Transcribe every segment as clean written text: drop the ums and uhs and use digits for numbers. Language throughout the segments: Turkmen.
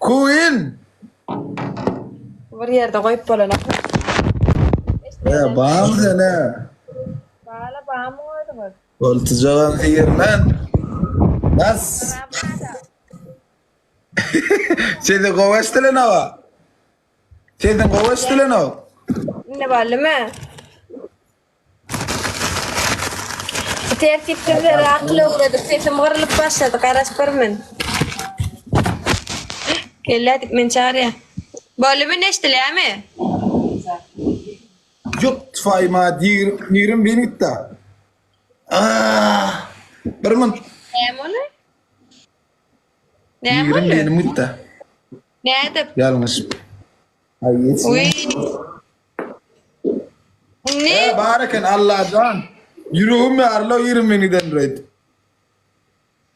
Queen. Bir ýerde goýup bolanok. E, bamy sen e? Bala bamy özüňiz? Goltujagam syýyrlan. Bas. Sesi gowy eşdilenok. Sesiň gowy eşdilenok. Indi boldumy? Bu tertipsizlere akyl öwredip sesim gyrylyp başlady garaş bir min. Gel diýip meni çagyrýar. Boldumy indi eşdilýärmi? Ýok twaýma 21 gitdi. Ah! Bir min. Näme boldy? Näme 20 boldy? benim gitdi. Nädip? Ýalňyş. Aý Uý. ýetsin. Indi E, bar eken Allajan. Ýüregim ýaryla 20 bin giden reýt.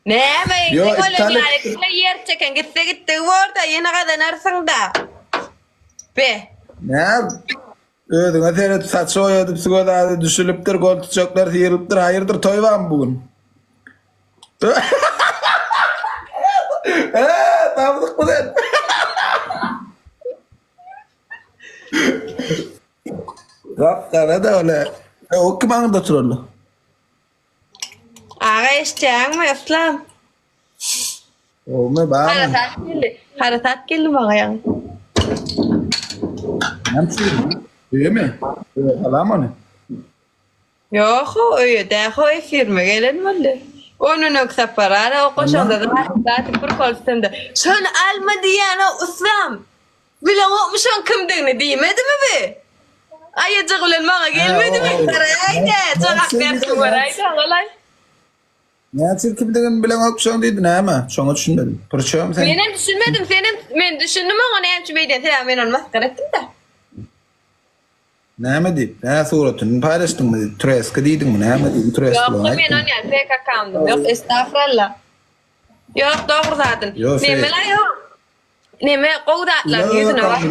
näme Yo, indi bolan iptal ýaly etdim. diňe ýer çeken gitse gitdigi borda ýene gazanarsyň-da. Be. Nä? Özüňe seret saçy oýadyp suwa zady düşülipdir, goltuçaklar syrylypdyr. Haýyrdyr toý barmy bu gün? Eee, samsykmy sen? Gap-gara da öyle. E, o kim aňyrda oturarly? Aga eşitýäňmi Yslam? Gowmy, barmy? Harasat geldi. Harasat geldi maňa ýaňy. Näme üçin? Öýemi? Öýe salam ony. Ýok-o, öýe däho efirime gelen boldy. Ondan öňki sapar ara okaşanda zat bir kol üstünde. Şony alma diýýän-ow Yslam. Bileňokmy şoň kimdigini diýmedimi bi? Aýajygy bilen maňa gelmedimi? Göräý-dä, jogap bersin göräý-dä, golaý. Näçe kimdigini bileňok şoň diýdi näme? Şoňa düşünmedim. Prçem sen? Menem düşünmedim, senem men düşündim oňa näme üçin beýdeni, sebäbi men ony masgara etdim-de. Näme diýip? Hä suratyny paýlaşdyňmy diýip, treska diýdiňmi näme diýdiň treska Ýok, men ony ýaly fake akkauntym ýok, estagfuralla. Ýok, dogry zadyn. Ýok, Neme la ýok. Neme gowy zatlaryň ýüzüne bak.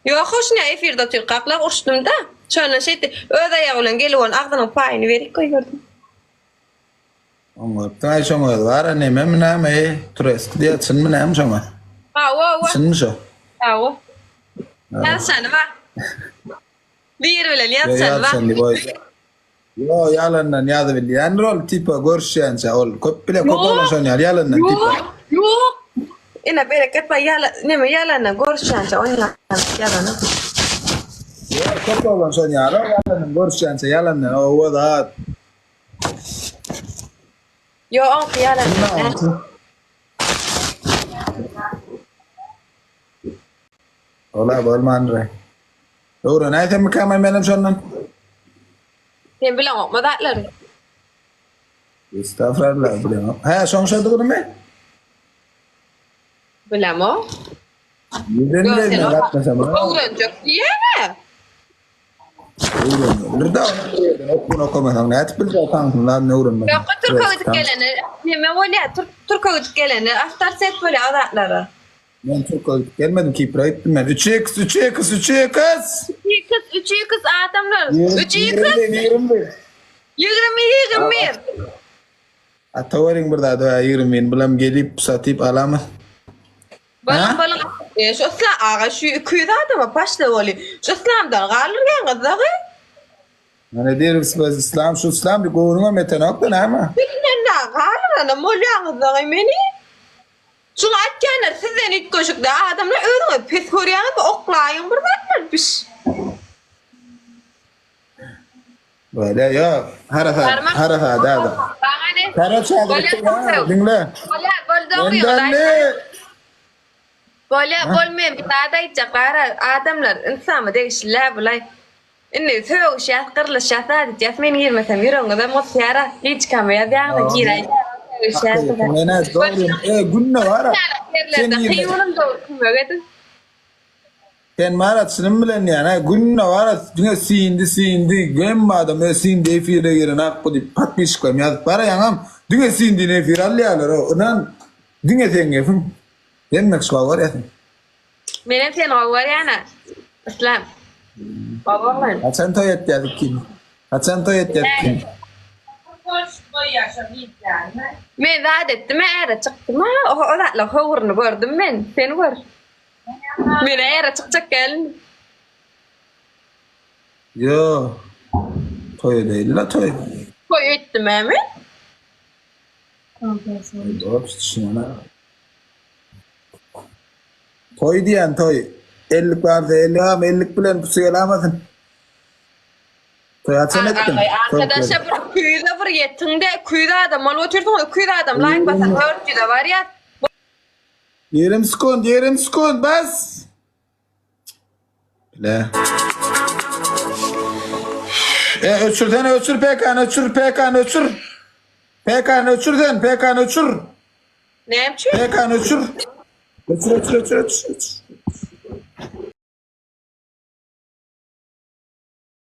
Ýok, hoşuna efirde otyrkaklar uruşdym-da. Şonda şeýtdi. Öz aýagy bilen gelip ony agzynyň paýyny berip goýberdim. Oňa şoň özi bar-a nememi näme eý tureski diýýär çynmy näme şoňa? Hawa hawa. Çynmy şo? Hawa. Ýazşany bar. Biri bilen ýazşany bar. Ýazşany boý. Ýo ýalandan ýazybilýändir ol tipa görüşýänçä ol köp bile köp oglan şon ýaly ýalandan tipa. Ýok ýok. Ine bereket bar ýala neme ýalandan görüşýänçä on ýazanok. Ýok köp oglan şon ýaly ýalandan görüşýänçä ýalandan owa zat. Ýok oňky ýalan. Ola bolmandyr. Öwrenäýsemmikäm menem şondan? Sen bileňokmy zatlary? Estagfurullah bilemok. Hä, şoň şodugynymy? Bilemok. Nirden Ýok, bileýin sen men gatnasam. Öwrenjek diýene. Öwrenmelidir-dä ony bir ýerden okuwyny okamasaň nädip biljek taňsyny zadyny öwrenmeseň. Ýok, türke gidip gelene neme bolýar? Türke gidip gelene awtoritet bolýar o zatlara. Men türke gidip gelmedim, Kipre gitdim men. Üç x, üç x, üç x! Üç x, üç x adamlar. Üç x! 21, 21. 20, 21. Ataweriň bir zady bar, 21 bulam gelip satyp alamy. Boluň boluň. E, şu yslam aga şu 200 adama paşla boli. Şu yslamdan galdyrýaňyz dagy. Mana diýeris biz yslam şu yslam bir göwnüňem ýetenok-da näme? Sizden da galdyranam bolýaňyz dagy meni. Şuny aýtýanlar sizden üýtgeşik däl adamlar özüňizi pes görýäňizmi oklaýyň bir zatlar biş. Böyle ýok. Harasat, harasat adam. Kara çadyr diňle. Bolýa, bol dogry Bolýa, bol men bir zat aýtjak gara adamlar ynsama degişli-dä bulaý. Indi sögüşýäs, gyrlyşýas, zat etýäs, men girmesem ýüregiňizem gysýar-a, liçkama ýazýaňyz-a, giräýseňiz sögüşýäs. Menä dogry, e günde bar-a. Sen ýerlerde dogry kömek ediň. Sen bara çynym bilen diýýän hä günde bara diňe sindi sindi hemme adam e sindi efire girenak bu diýip podpisçiklerim ýazyp bara ýaňam diňe sindini efire alýarlar o ynan diňe seň gepiň hemme kişi gowy görýär seni. Menem seni gowy görýänä Islam gowy oglan. Haçan toý etýäs ikimiz haçan toý etýäs ikimiz. Men zat etdim äre çykdym ha. O, o zatlaryň howruny gördüm men. Sen gör. Men äre çykjak gelin. Yo. Toý değil la toý. Toý etdim he men. Hop düşünene. Toý diýen toý. Ellik barsa ellik am ellik bilen pusu gelamasyn. Toý haçan etdiň? Arkadaşa bir 200-e bir ýetiň-de 200 adam bolup otyrsyňyz 200 adam laýk basan 400-e barýar. 20 sekund, 20 sekund bas. Le. E öçürsene öçür PK'ny öçür PK'ny öçür. PK'ny öçür sen PK'ny öçür. Näme üçin? PK'ny öçür. Öçür öçür öçür öçür. öçür.